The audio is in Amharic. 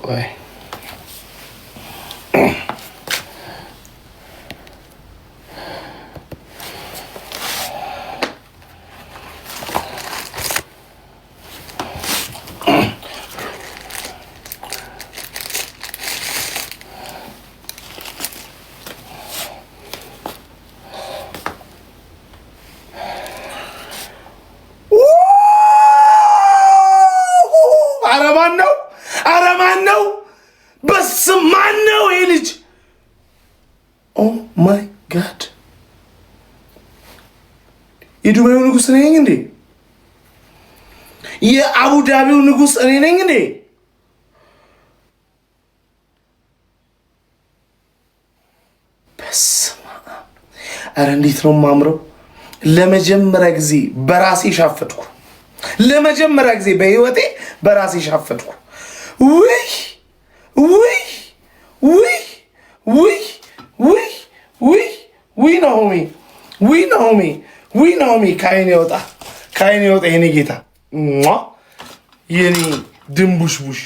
ቆይ። ኧረ ማን ነው? ኧረ ማን ነው? በስመ ማን ነው ይሄ ልጅ? Oh my God፣ የዱባዩ ንጉስ እኔ ነኝ እንዴ? የአቡዳቢው ንጉስ እኔ ነኝ እንዴ? በስመ አብ! ኧረ እንዴት ነው የማምረው! ለመጀመሪያ ጊዜ በራሴ ሻፈድኩ። ለመጀመሪያ ጊዜ በህይወቴ በራሴ ሻፈድኩ። ውይ ውይ ውይ ውይ ውይ ውይ ውይ ናሆሜ፣ ውይ ናሆሜ፣ ውይ ናሆሜ፣ ከአይኔ ወጣ፣ ከአይኔ ወጣ የኔ ጌታ፣ የኔ ድንቡሽቡሽ።